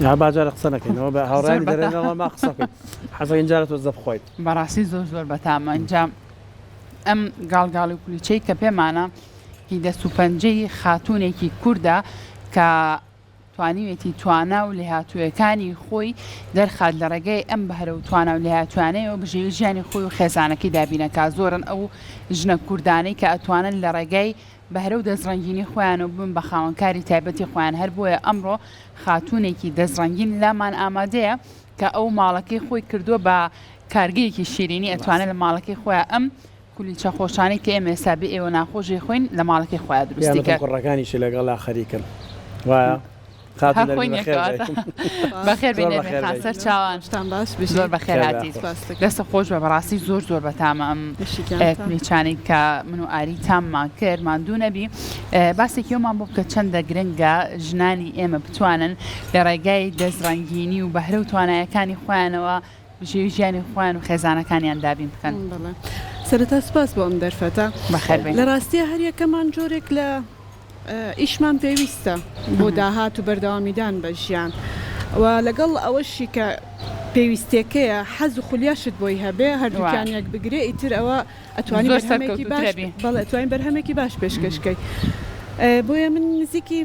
ها با جارە قسە نەکەینەوە بە هاوڕێیانی دەرێنەوە ما قسە بکەین حەزەکەین جارە تۆزە بخۆین. بەڕاستی زۆر زۆر بەتامە ئینجا ئەم گاڵگاڵی و کولیچەی کە پێمانە هی دەست و پەنجەی خاتوونێکی کوردە کە توانیوێتی توانا و لێهاتوویەکانی خۆی دەرخات لە ڕێگەی ئەم بەهرە و توانا و لێهاتوویانەیەوە بژێوی ژیانی خۆی و خێزانەکەی دابینەکا زۆرن ئەو ژنە کوردانەی کە ئەتوانن لە ڕێگای بەهرە و دەستڕەنگینی خۆیان و ببن بە خاوەنکاری تایبەتی خۆیان هەر بۆیە ئەمڕۆ خاتوونێکی دەستڕەنگین لامان ئامادەیە کە ئەو ماڵەکەی خۆی کردووە بە کارگەیەکی شیرینی ئەتوانێت لە ماڵەکەی خۆیان ئەم کولیچە خۆشانەی کە ئێمە ئێستا بێ ئێوە ناخۆشی خۆین لە ماڵەکەی خۆیان دروستی کە کوڕەکانیشی لەگەڵا خەریکن وایە خاتوو نەرمین بەخێر بێی. بەخێر بێی نەرمین خان سەر چاوان زۆر بەخێر هاتیت دەستت خۆش بێ بەڕاستی زۆر زۆر بەتامە ئەم کولیچانەی کە من و ئاری تاممان کرد ماندوو نەبی باسێکی ئەومان بۆ بکە چەندە گرنگە ژنانی ئێمە بتوانن لە ڕێگای دەستڕەنگینی و بەهرە و توانایەکانی خۆیانەوە بژێوی ژیانی خۆیان و خێزانەکانیان دابین بکەن. بەڵێ سەرەتا سوپاس بۆ ئەم دەرفەتە. بەخێر بێی. لە ڕاستیا هەریەکەمان جۆرێک لە ئیشمان پێویستە بۆ داهات و بەردەوامیدان بە ژیان و لەگەڵ ئەوەشی کە پێویستیەکەیە حەز و خولیاشت بۆی هەبێ هەردووکیان یەک بگرێ ئیتر ئەوە ئەتوانی بەرهەمێکی باش بەڵێ ئەتوانی بەرهەمێکی باش پێشکەش کەی بۆیە من نزیکی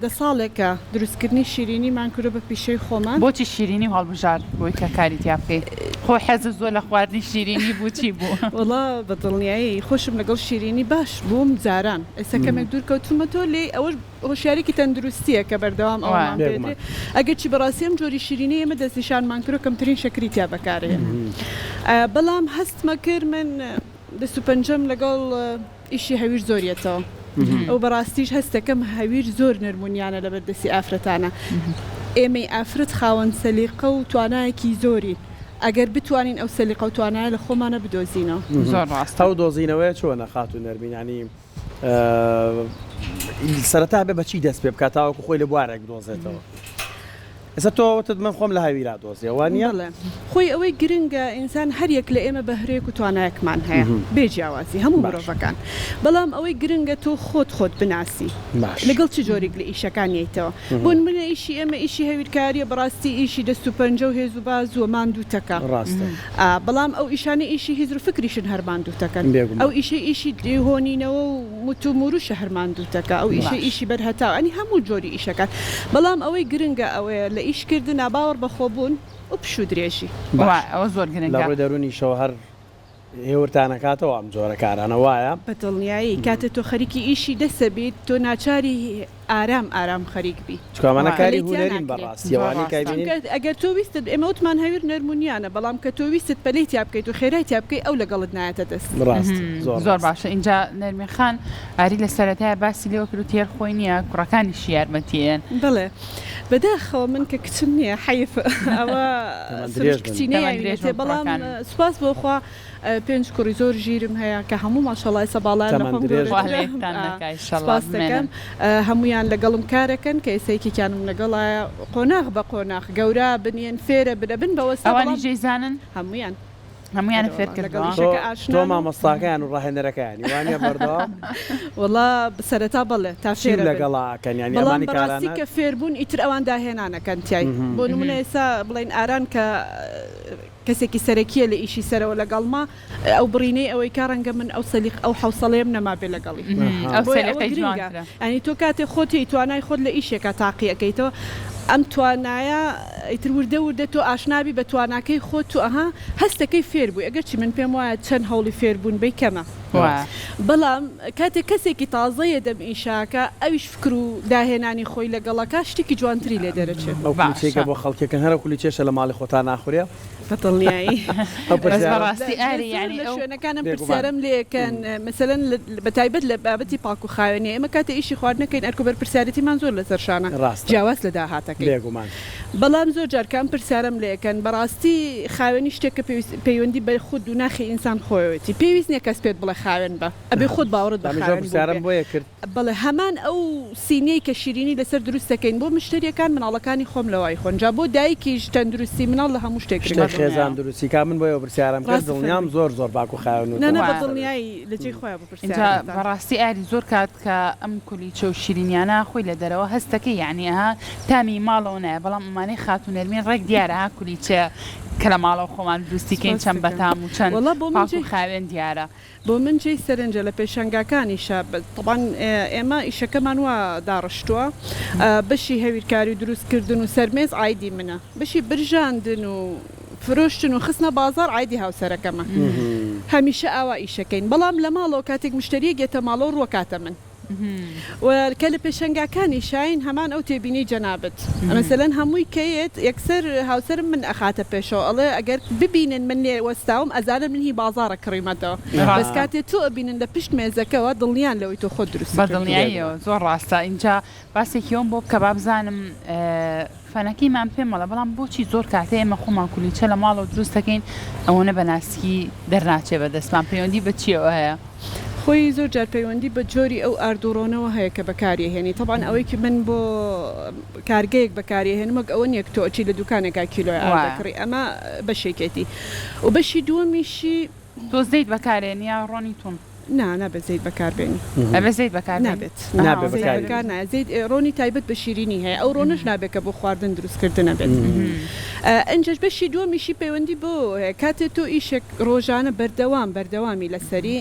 دە ساڵێکە دروستکردنی شیرینیمان کردوە بە پیشەی خۆمان. بۆچی شیرینیو هەڵبژارد بۆی کە کاری تیا بکەی؟ خۆ حەزت زۆر لە خواردنی شیرینی بوو چی بوو؟ وەڵا بە دڵنیایی خۆشم لەگەڵ شیرینی باش بووم جاران ئێستا کەمێک دوور کەوتوومەتەوە لێی ئەوەش هۆشیاریەکی تەندروستیە کە بەردەوام ئەوەمان پێ دێ ئەگەرچی بەڕاستی ئەم جۆری شیرینیەی ئێمە دەستنیشانمان کردوە کەمترین شەکری تیا بەکارەیە بەڵام هەستمە کرد من دەست و پەنجەم لەگەڵ ئیشی هەویر زۆر یەتەوە ئەو بەڕاستیش هەستەکەم هەویر زۆر نەرم و نیانە لەبەر دەستی ئافرەتانە ئێمەی ئافرەت خاوەن سەلیقە و توانایەکی زۆرین ئەگەر بتوانین ئەو سەلیقە و توانایە لە خۆمانە بدۆزینەوە. زۆر ڕاستە. ئەو دۆزینەوەیە چۆنە خاتوو نەرمین یانی سەرەتا بێ بە چی دەست پێ بکات تاوەکو خۆی لە بوارێک بدۆزێتەوە؟ ئێستا تۆ وتت من خۆم لە هەویرا دۆزیەوە وا نییە؟ بەڵێ خۆی ئەوەی گرنگە ئینسان هەر یەک لە ئێمە بەهرەیەک و توانایەکمان هەیە بێ جیاوازی هەموو مرۆڤەکان بەڵام ئەوەی گرنگە تۆ خۆت خۆت بناسی لەگەڵ چ جۆریک لە ئیشەکان یەیتەوە بۆ نمونە ئیشی ئێمە ئیشی هەویرکاریە بەڕاستی ئیشی دەست و پەنجە و هێز و بازووە ماندووتەکە بەڵام ئەو ئیشانەی ئیشی هزر و فکریشن هەر ماندووتەکەن ئەو ئیشەی ئیشی هۆنینەوە و مت و موروشە هەر ماندووتەکە ئەو ئیشەی ئیشی بەر هەتاو یانی هەموو جۆری ئیشەکان بەڵام ئەوەی گرنگە ئەوەیە لە ئیش کردنا باوەڕ بە خۆبوون و پشوو درێژی. باش ئەوە زۆر گرنگە. لە ڕووی دەروونیشەوە هەر هێورتان ئەکاتەوە ئەم جۆرە کارانە وایە؟ بە دڵنیایی کاتێ تۆ خەریکی ئیشی دەسە بیت تۆ ناچاری ئارام ئارام خەریک بی. چونکە ئەمانە کاری هونەرین بەڕاستی ئەوانەی کە ئەیبینین. چونکە ئەگەر تۆ ویستت ئێمە وتمان هەویر نەرم و نیانە بەڵام کە تۆ ویستت پەلەی تیا بکەیت و خێرای تیا بکەی ئەو لەگەڵت نایەتە دەست. ڕاست زۆر زۆر باشە ئینجا نەرمین خان ئاری لە سەرەتایە باسی لێوە کرد وتی هەر خۆی نییە کوڕەکانیشی یارمەتی ئەیەن. بەڵێ بەداخەوە من کە کچم نییە حەیف ئەوە سروشت کچی نەیاوینەتێ بەڵام سوپاس بۆ خوا پێنج کوڕی زۆر ژیرم هەیە کە هەموو ماشەڵا ئێستا باڵایان لە خۆم گەورەترە سوپاس دەکەم هەموویان لەگەڵم کارەکەن کە ئێستا یەکێکیانم لەگەڵایە قۆناغ بە قۆناغ گەورە بنیەن فێرە بنە بن بەوەستا ئەوانیش دەیزانن هەموویان هەموویانت فێر لەگەڵ کردووە؟ ئیشەکە تۆ ئاشنان و مامۆستاکەیان و ڕاهێنەرەکەیانی وانیە بەردەوام؟ وەڵا سەرەتا بەڵێ تا چیم فێرە بن لەگەڵا ئەکەن یانی بەڵام ئەمانی بەڕاستی کارانە؟ کە فێربوون ئیتر ئەوان داهێنانەکەن تیای بۆ نمونە ئێستا بڵێین ئاران کە کەسێکی سەرەکیە لە ئیشی سەرەوە لەگەڵما ئەو بڕینەی ئەوەی کا ڕەنگە من ئەو سەلیق ئەو حەوسەڵەیەم نەمابێ لەگەڵی ئەو بۆیە ئەوە سەلیقەی گرنگە جوانترە. یانی تۆ کاتێ خۆت هەی توانای خۆت لە ئیشێکا تاقی ئەکەیتەوە ئەم توانایە ئیتر وردە وردە تۆ ئاشنابی بە تواناکەی خۆت و ئەها هەستەکەی فێر بووی ئەگەرچی من پێم وایە چەند هەوڵی فێربوون بەی کەمە وایە. بەڵام کاتێ کەسێکی تازە یە دەم ئیشاکە ئەویش فکر و داهێنانی خۆی لەگەڵەکا شتێکی جوانتری لێ دەرەچێ. ئەو کولیچەی کە باشە. بۆ خەڵکێکن هەر ئەو کولیچەیەشە لە ماڵی خۆتا ناخورێ؟ بە دڵنیایی. ئەو بەس پرسیارە. بەڕاستی لە ئاری زۆر یانی لە ئەو. شوێنەکان ئەم بێگومان. پرسیارەم لێ ئەکەن مەسەلەن بە تایبەت لە بابەتی پاک و خاوێنی ئێمە کاتێ ئیشی خواردن ئەکەین ئەرک و بەرپرسیارێتیمان زۆر لەسەر شانە ڕاستە. جیاواز لە داهاتەکەی. بێگومان. بەڵام زۆر جار کە ئەم پرسیارەم لێ ئەکەن بەڕاستی خاوێنی شتێکە پێویست پەیوەندی بە خود و ناخی ئینسان خۆیەوەتی پێویست نیە کەس پێت بڵێ خاوێن بە ئەبێ خۆت باوەڕت بە ئەمنیش ئەو خاوێن بوون پرسیارەم بێ. بۆیە کرد. بەڵێ هەمان ئەو سینیەی کە شیرینی لەسەر دروست دەکەین بۆ مشتەریەکان مناڵەکانی خۆم لەوای خۆن جا بۆ دایکیش تەندروستی مناڵ لە هەموو شتێک شتێک گرنگترە. خێزان دروستی کا من بۆیەوە پرسیارم کرد دڵنیام زۆر زۆر پاک و خاوێن و نا نا بە دڵنیایی لە جێی خۆیا بوو ئینجا پرسیارەکەتان. بەڕاستی ئاری زۆر کات کە ئەم کولیچە و شیرینیانە خۆی لە دەرەوە هەستەکەی یانی ئەها تامی ماڵەوە نایە بەڵام ئەمانەی خاتوو نەرمین ڕێک دیارە ها کولیچە کە لە ماڵەوە خۆمان دروستی کەین سپاست چەند دەکەم بەتام و چەند وەڵا بۆ من پاک و جێی خاوێن دیارە. بۆ من جێی سەرنجە لە پێشانگاکانیشا تەبعەن ئێمە ئیشەکەمان وا داڕشتووە بەشی هەویرکاری و دروستکردن و سەرمێز عایدی منە بەشی برژاندن و فرۆشتن و خستنە بازاڕ عایدی هاوسەرەکەمە هەمیشە ئاوا ئیشەکەین بەڵام لە ماڵەوە کاتێک مشتەریەک یەتە ماڵەوە ڕووەکاتە من و کە لە پێشەنگاکانی شاین هەمان ئەو تێبینی جەنابت مەسەلەن هەمووی کە یەت یەکسەر هاوسەرم من ئەخاتە پێشەوە ئەڵێ ئەگەر ببینن من لێ وەستاوم ئەزانن من هی بازاڕە کڕیمەتەوە بەس کاتێ تۆ ئەبینن لە پشت مێزەکەوە دڵنیان لەوەی تۆ خۆت دروستی بە کردووە. دڵنیاییەوە زۆر ڕاستە ئینجا باسێکی ئەوم بۆ بکە با بزانم فەنەکەیمان پێ مەڵێ بەڵام بۆچی زۆر کاتێ ئێمە خۆمان کولیچە لە ماڵەوە دروست دەکەین ئەوەنە بە ناسکی دەرناچێ بە دەستمان پەیوەندی بە چیەوە هەیە؟ خۆی زۆر جار پەیوەندی بە جۆری ئەو ئارد و ڕۆنەوە هەیە کە بەکاری ئەهێنی تەبعەن ئەوەی کە من بۆ کارگەیەک بەکاری ئەهێنم وەک ئەوە نیە کە تۆ ئەچی لە دوکانێکا کیلۆی ئارد وایە. ئەکڕی ئەمە بەشێکێتی و بەشی دووەمیشی. تۆ زەیت بەکارێنی یا ڕۆنی توم؟ نا نابێت زەیت بەکار بێنی. ئەبێ زەیت بەکار بێنی؟ نابێت نابێ زەیت بەکاری بەکار نایە زەیت ڕۆنی تایبەت بە شیرینی هەیە ئەو ڕۆنەش نابێت کە بۆ خواردن دروست کردنە بێت ئنجاش بەشی دووەمیشی پەیوەندی بەوەوە هەیە کاتێ تۆ ئیشێک ڕۆژانە بەردەوام بەردەوامی لەسەری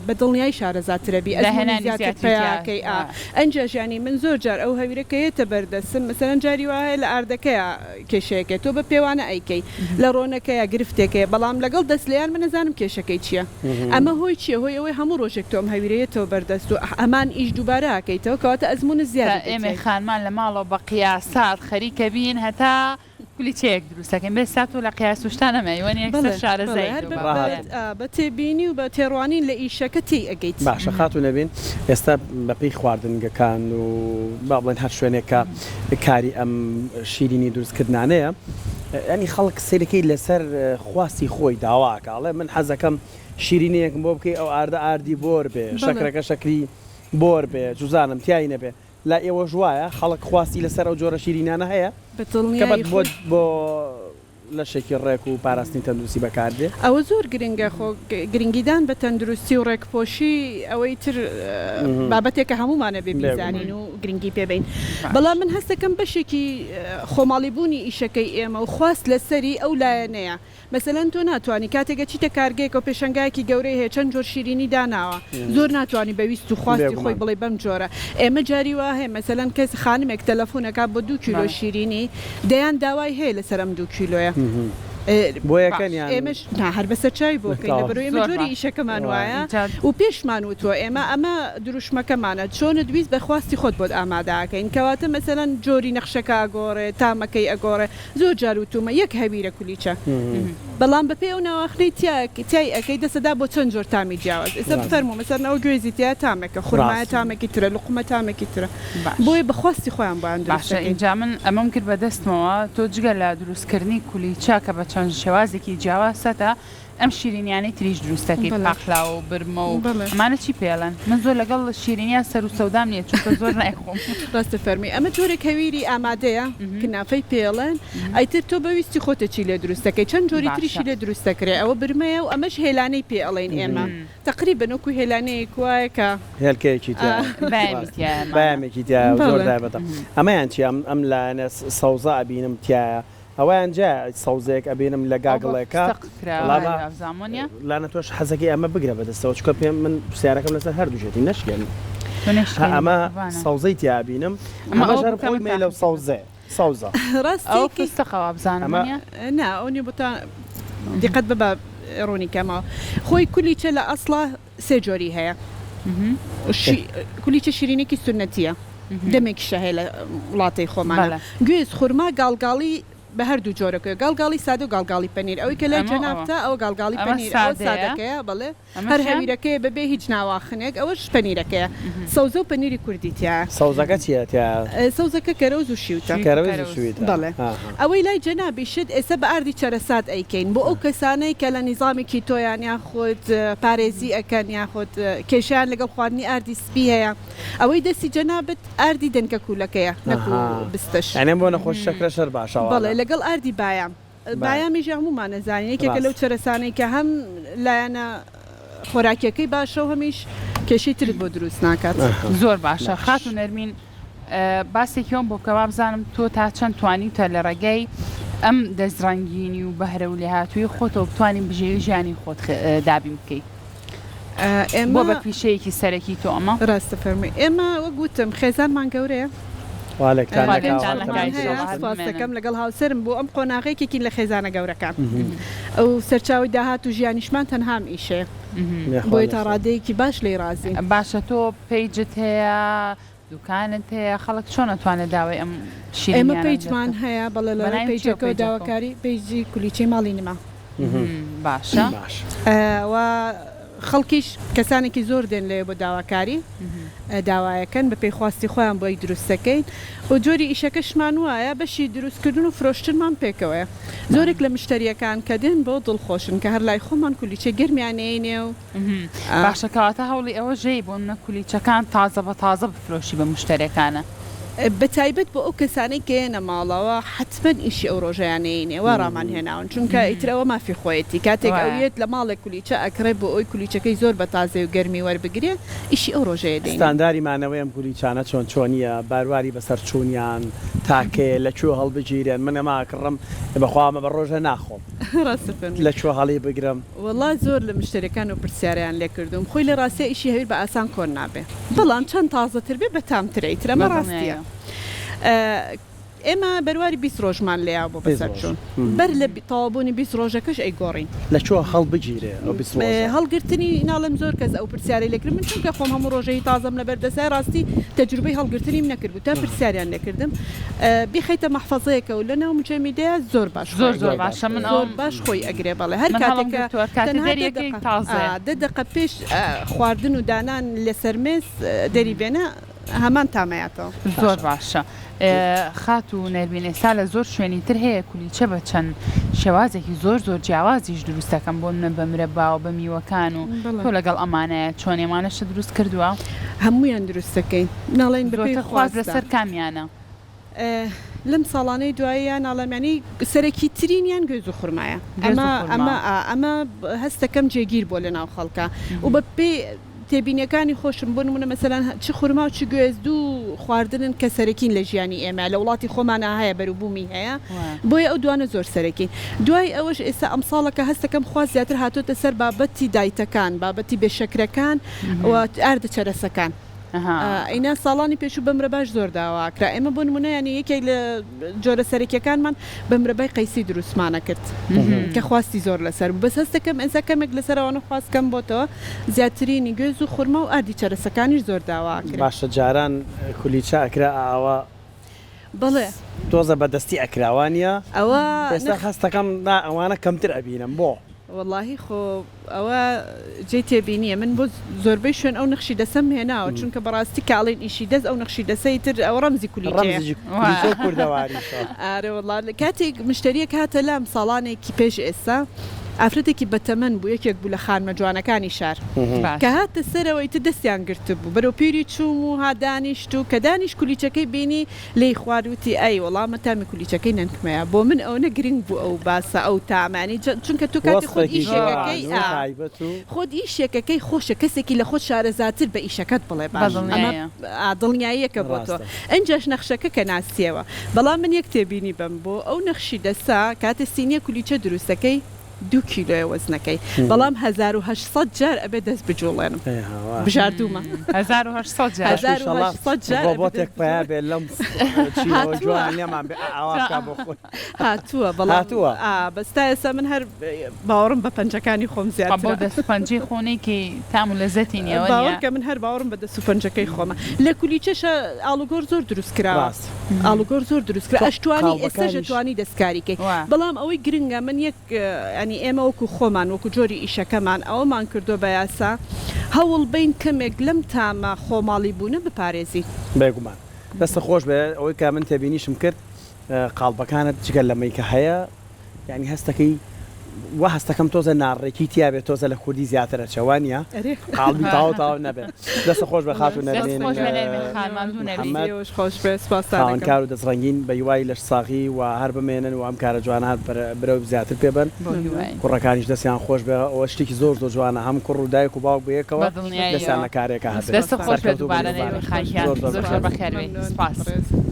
بە دڵنیایی شارەزاترەبی ئەزموونی داهێنانی زیاتر زیاتری پەیا تیا ئەکەی ئا ئنجاش یانی من زۆر جار ئەو هەویرە کە یەتە بەردەستم مەسەلەن جاری وا هەیە لە ئاردەکەیا کێشەیەک هەیە تۆ بە پێوانە ئەیکەی لە ڕۆنەکەیا گرفتێک هەیە بەڵام لەگەڵ دەست لێیان من ئەزانم کێشەکەی چیە ئەمە هۆی چیە هۆی ئەوەی هەموو ڕۆژێک تۆ ئەم هەویرە یەتەوە بەردەست و هەمان ئیش دووبارە ئەکەیتەوە کەواتە ئەزموونت تا زیادە بێت ئێمەی تیای. خانمان لە ماڵەوە بە قیاسات خەریکە بین هەتا کولیچەیەک دروست ئەکەین بێ سا تۆ لە قیاس و شتا نەمای وەنی یەکسەر بەڵێ بەڵێ شارەزای هەر لەو بە بابەتە. بە ئا بە تێبینی و بە تێڕوانین لە ئیشەکە تێی ئەگەیت. باشە خاتوو نەڤین ئێستا بەپێی خواردنگەکان و با بڵێن هەر شوێنێک کە کاری ئەم شیرینی دروست کردنانەیە یانی خەڵک سەیرەکەی لەسەر خواستی خۆی داوا ئەکا ئەڵێ من حەزەکەم شیرینیەکم بۆ بکەی ئەو ئاردە ئاردی بۆر بێ شەکرەکە شەکری بۆر بێ چوزانم تیای نەبێ لای ئێوەش وایە خەڵک خواستی لەسەر ئەو جۆرە شیرینانە هەیە بە کە دڵنیایی بۆ خۆی. بۆ لەشێکی ڕێک و پاراستنی تەندروستی بەکاردێ؟ ئەوە زۆر گرنگە خۆ گرنگیدان بە تەندروستی و ڕێکپۆشی ئەوەی تر بابەتێکە هەموومان ئەبێ بیزانین و گرنگی پێ بەین بەڵام من هەستەکەم بەشێکی خۆماڵی بوونی ئیشەکەی ئێمە و خواست لەسەری ئەو لایەنەیە مەسەلەن تۆ ناتوانی کاتێک ئەچیتە کارگەیەکەوە پێشەنگایەکی گەورەی هەیە چەند جۆر شیرینی داناوە زۆر ناتوانی بە ویست و خواستی خۆی بڵێی بەم جۆرە ئێمە جاری وا هەیە مەسەلەن کەس خانمێک تەلەفون ئەکا بۆ دوو کیلۆ شیرینی دەیان داوای هەیە لەسەر ئەم دوو کیلۆیە بۆ یەکەن یان ئێمەش نا هەر بەسەر چاوی بۆ کەین لەبەرئەوەی ئێمە جۆری ئیشەکەمان وایە و پێشمان وتووە ئێمە ئەمە دروشمەکەمانە چۆنت ویست بە خواستی خۆت بۆت ئامادە ئەکەین کەواتە مەسەلەن جۆری نەخشەکە ئەگۆڕێ تامەکەی ئەگۆڕێ زۆر جار وتومە یەک هەویرە کولیچە بەڵام بەپێی ئەو ناواخنەی تیا تیای ئەکەی دەسەدا بۆ چەند جۆر تامی جیاواز ئێستا بفەرموو مەسەلەن ئەوە گوێزی تیا تامێکە خورمایە تامێکی ترە لوقمە تامێکی ترە بۆیە بە خواستی خۆیان بۆیان دروست باشە دەکەین. ئینجا من ئەمەم کرد بە دەستمەوە تۆ جگە لە دروست کردنی کولیچە کە بە چەند شێوازێکی جیاواز سەتە ئەم شیرینیانەی تریش دروست دەکەی بەڵێ. پاقلاوە و برمە و بەڵێ. ئەمانە چی پێڵێن؟ من زۆر لەگەڵ شیرینیان سەر و سەودام نییە چونکە زۆر نایخۆم. ڕاستە فەرمووی ئەمە جۆرێک هەویری ئامادەیە کنافەی پێڵێن ئەیتر تۆ بە ویستی خۆت چی لێ دروست دەکەی چەند جۆری تریشی باشە. لێ دروست دەکرێ ئەوە برمەیە و ئەمەش هێلانەی پێ ئەڵێین ئێمە تەقریبەن وەکو هێلانەیەک وایە کە هێلکەیەکی تیایە بایەمی تیایە مامە. بایەمێکی تیایە و زۆر بەڵێ. تایبەتە ئەمەیان چیە ئەم ئەم لایەنە سەوزە ئەبینم تیایە ئەوەیان جایە سەوزەیەک ئەبینم لە ئەو بە گاگڵێکە فستق کراوە وەڵا با وابزانم وەنیە؟ لانە تۆش حەزەکەی ئەمە بگرە بەدەستەوە چونکە پێم من پرسیارەکەم لەسەر هەردووکێتی نەشکێنی تۆ ها نەشکێنی ئەمە قوربانە. سەوزەی تیا ئەبینم ئەمە ئەمەش ئەوە هەر بکە خۆی من مەیلەو تاقی کەم. سەوزەیە سەوزە. ئەوە ڕاستیەکی فستقە وابزانم ئەمە وەنیە؟ نا ئەو نیە بۆتان دیقەت بە با ڕوونی کەمەوە خۆی کولیچە لە ئەسڵا سێ جۆری هەیە کولیچە شیرینێکی سوننەتیە دەمێکیشە هەیە لە وڵاتەی خۆمانە گوێز خورما گاڵگاڵی بە هەردوو جۆرەکەی گاڵگاڵی سادە و گاڵگاڵی پەنیر ئەوەی کە لای جەنابتە ئەوە گاڵگاڵی پەنیر ئەوە سادەکەیە بەڵێ هەر هەویرەکەیە بەبێ هیچ ناواخنێک ئەوەش پەنیرەکەیە سەوزە و پەنیری کوردی تیایە. سەوزەکە چیە تیایە؟ سەوزەکە کەرەوز و شیوتە. کەرەوز و شویتە. بەڵێ ئەوەی لای جەنابیشت ئێستا بە ئاردی چەرەسات ئەیکەین بۆ ئەو کەسانەی کە لە نیزامی کیتۆیان یاخود پارێزی ئەکەن یاخود کێشەیان لەگەڵ خواردنی ئاردی سپی هەیە ئەوەی دەستی جەنابت ئاردی دەنکە کوولەکەیە نەکو بستەش. یانی بۆ نەخۆشی شەکرەش هەر باشە ئەوانە. بەڵێ لەگەڵ ئاردی بایام. بایامیش هەموومان ئەزانین یەکێکە لەو چەرەسانەی کە هەم لایەنە خۆراکیەکەی باشە و هەمیش کێشەی ترت بۆ دروست ناکات. زۆر باشە خاتوو نەرمین باسێکی وەم بۆ بکە وابزانم تۆ تا چەند توانیوتە لە ڕێگای ئەم دەست ڕەنگینی و بەهرە و لێهاتووی خۆتەوە بتوانی بژێوی ژیانی خۆت دابین بکەی ئێمە بۆ بە پیشەیەکی سەرەکی تۆ ئەمە؟ ڕاستە فەرمووی ئێمە وەک وتم خێزانمان گەورەیە وا لێکتان خوا دەکا لێتان و نەکا تەمەن ئیشەڵا درێژ هەر بن. سوپاس بمێنن. دەکەم لەگەڵ هاوسەرم بۆ ئەم قۆناغە یەکێکین لە خێزانە گەورەکان ئەو سەرچاوەی داهات و ژیانیشمان تەنها ئەم ئیشەیە بۆیە تا ڕادەیەکی باش لێی ڕازین. باشە تۆ پەیجت هەیە دوکانت هەیە خەڵک چۆن ئەتوانێت داوای ئەم ئێمە شیرینیانە لێ پەیجمان بکات؟ هەیە بەڵێ لە ڕێی بەناوی چییە پەیجەکەوە پەیجەکەو؟ داواکاری پەیجی کولیچەی ماڵی نما. باشە. و خەڵکیش کەسانێکی زۆر دێن لەوێ بۆ داواکاری داوایەکەن بە پێی خواستی خۆیان بۆی دروست دەکەین و جۆری ئیشەکەشمان وایە بەشی دروستکردن و فرۆشتنمان پێکەوەیە زۆرێک لە مشتەریەکان کە دێن بۆ دڵخۆشن کە هەر لای خۆمان کولیچەی گەرمیان ئەیەینێ و باشە کەواتە هەوڵی ئەوە ژەی بۆ منە کولیچەکان تازە بە تازە بفرۆشی بە مشتەرێکانە. بە تایبەت بۆ ئەو کەسانەی کە یەنە ماڵەوە حەتمەن ئیشی ئەو ڕۆژەیان نەیەینێ وا ڕامان هێناون چونکە ئیتر ئەوە مافی خۆیەتی کاتێک ئەو یەت لە ماڵێک کولیچە ئەکڕێ بۆ ئەوی کولیچەکەی زۆر بە تازەی و گەرمی وەربگرێ ئیشی ئەو ڕۆژەیە دەینێ. ستانداری مانەوەی ئەم کولیچانە چۆن چۆنیە بارواری بەسەر چوونیان تا کەیە لە کوێ هەڵبگیرێن من ئەمە ئەکڕم بەخوا ئەمە بە ڕۆژە ناخۆم ڕاستە فەرمووی. لە کوێ هەڵی بگرم. وەڵا زۆر لە مشتەریەکان ئەو پرسیارەیان لێ کردووم خۆی لە ڕاستیا ئیشی هەویر بە ئاسان کۆن نابێ بەڵام چەند تازەتر بێ بەتامترە ئیتر ئەمە ڕاستیە ئێمە بەرواری 20 ڕۆژمان لێیا بۆ بەسەر چوون بەر لە تەواوبوونی 20 ڕۆژەکەش ئەیگۆڕین. لە کوێ هەڵبگیرێ ئەو 20 ڕۆژە؟ هەڵگرتنی ناڵێم زۆر کەس ئەو پرسیارەی لێ کرد من چونکە خۆم هەموو ڕۆژێ هی تازەم لەبەر دەستایە ڕاستی تەجروبەی هەڵگرتنیم نەکردبوو تا پرسیاریان لێ کردم بیخەیتە مەحفەزەیەکەوە لەناو مجەمیدەیا زۆر باش زۆر زۆر باشە من زۆر باش خۆی ئەگرێ بەڵێ هەر من هەڵم کاتێک کە گرتووە کاتێ تەنها دە دەریەکەی دەقە تازەیە. ئا دە دەقە پێش خواردن و دانان لەسەر مێز دەری بێنە هەمان تامەیاتەوە. زۆر باشە خاتوو نەرمین ئێستا لە زۆر شوێنی تر هەیە کولیچە بە چەند شێوازێکی زۆر زۆر جیاوازیش دروست دەکەن بۆ نمونە بە مرەبا و بە میوەکان و بەڵێ. تۆ لەگەڵ ئەمانەیە چۆنی ئەمانەشت دروست کردووە؟ هەموویان دروست دەکەین ناڵێین بەپێی زۆرتر خواست خواستە. لەسەر کامیانە؟ لەم ساڵانەی دواییا ناڵێم یانی سەرەکی ترینیان گوێز و خورمایە گوێز و ئەمە خورما. ئەمە ئا ئەمە هەستەکەم جێگیر بووە لە ناو خەڵکا و بە پێی تێبینیەکانی خۆشم بۆ نمونە مەسەلەن چ خورما و چ گوێز دوو خواردنن کە سەرەکین لە ژیانی ئێمە لە وڵاتی خۆمانا هەیە بەروبوومی هەیە بۆیە ئەو دوانە زۆر سەرەکین دوای ئەوەش ئێستا ئەمساڵە کە هەستەکەم خواست زیاتر هاتۆتە سەر بابەتی دایتەکان بابەتی بێ شەکرەکان و ئاردە چەرەسەکان ئینا ساڵانی پێشوو بە مرەباش زۆر داوا کرا ئێمە بۆ نمونە یانی یەکێک لە جۆرە سەرەکیەکانمان بە مرەبای قەیسی دروستمانە کرد کە خواستی زۆر لەسەر بوو بەس هەستەکەم ئێستا کەمێک لەسەر ئەوانە خواست کەم بۆتەوە زیاترینی گوێز و خورما و ئاردی چەرەسەکانیش زۆر داوا ئەکرێ. باشە جاران کولیچە ئەکرا ئاوا بەڵێ. تۆزە بە دەستی ئەکرا وانیە؟ ئەوە ئێستا نەخ. هەستەکەم نا ئەوانە کەمتر ئەبینم بۆ؟ وەڵاهی خۆ ئەوە جێی تێبینیە من بۆ زۆربەی شوێن ئەو نەخشی دەسەم هێناوە چونکە بەڕاستی کە ئەڵێن ئیشی دەست ئەو نەخشی دەسە ئیتر ئەوە ڕەمزی کولیچەیە. ڕەمزی کولیچە و کوردەواریشە. ئارێ وەڵا کاتێک مشتەریەک هاتە لام ساڵانێکی پێش ئێستا ئافرەتێکی بەتەمەن بوو یەکێک بوو لە خانمە جوانەکانی شار کە هاتە سەرەوە ئیتر دەستیان گرتبوو بەرەو پیری چووم و ها دانیشت و کە دانیشت کولیچەکەی بینی لێی خوارد وتی ئەی وەڵا مە تامی کولیچەکەی نەنکمەیە بۆ من ئەونە گرنگ بوو ئەو باسە ئەو تامە یانی چونکە تۆ کاتی خۆت وەسفێکی ئیشێکەکەی جوان و ئا تایبەت و. خۆت ئیشێکەکەی خۆشە کەسێکی لە خۆت شارەزاتر بە ئیشەکەت بڵێ باش ئەمە بەدڵنیایە. ئا دڵنیاییەکە بۆ تۆ ڕاستە. ئنجاش نەخشەکە کە ناسیەوە بەڵام من یەک تێبینی بەم بۆ ئەو نەخشی دەسە کاتێ سینیە کولیچە دروستەکەی دوو کیلۆیە وەزنەکەی بەڵام 1800 جار ئەبێ دەست بجوڵێنم بژاردوومە. 1800 جار. 1800 جار ئەبێ ڕۆبۆتێک دەست پەیا بجوڵێنم. بێ لەم چینەوە هاتووە. جوان لێمان بێ ئاوا بکا بۆ خۆی. هاتووە بەڵام هاتووە. ئا بەس تا ئێستا من هەر باوەڕم بە پەنجەکانی خۆم خوا بۆ زیاترە. دەست و پەنجەی خۆ نەیکەی تام و لەزەتی نیە وەنیە؟ باوەڕکە من هەر باوەڕم بە دەست و پەنجەکەی خۆمە. لە کولیچەشا ئاڵوگۆڕ زۆر دروست کراوە. ڕاست. ئاڵوگۆڕ زۆر دروست کرا تۆ ئەشتوانی ئێستاش قاڵبەکانیش. ئەتوانی دەستکاری کەی وا. بەڵام ئەوەی گرنگە من یەک یانی ئێمە وەکو خۆمان وەکو جۆری ئیشەکەمان ئەوەمان کردوە بە یاسا هەوڵ بەین کەمێک لەم تامە خۆماڵی بوونە بپارێزین. بێگومان. دەستت خۆش بێ ئەوەی کە من تێبینیشم کرد قاڵبەکانت جگە لەمەی کە هەیە یانی هەستەکەی. وا هەستەکەم تۆزە ناڕێکی تیا بێت تۆزە لە کوردی زیاتر ئەچێ وانیە؟ ئەرێ. قاڵبی تەواو تەواو نەبێ. دەستت خۆش بێ خاتوو دەست نەرمین خۆش بێ نەرمین خان ماندوو نەبی. محەمەد. ئێوەش خۆش بێ سوپاستان ئەکەم. خاوەنکار و دەستڕەنگین بە هیوای لەشساغی و هەر بمێنن و ئەم کارە جوانە هەر برەو زیاتر پێ بەن. بۆ هیوای. کوڕەکانیش دەستیان خۆش بێ ئەوە شتێکی زۆر زۆر جوانە هەم کوڕ و دایک و باوک بەیەکەوە بە دڵنیاییەوە. دەستیان لە کارێکا هەبێ. دەستت خۆش بێ سەرکەوتوو بن دووبارە دووبارە. نەرمین خان گیان زۆر زۆر زۆر زۆر بەخێر بێن. بەخێر بێی مەمنون سوپاس. بەڕێز.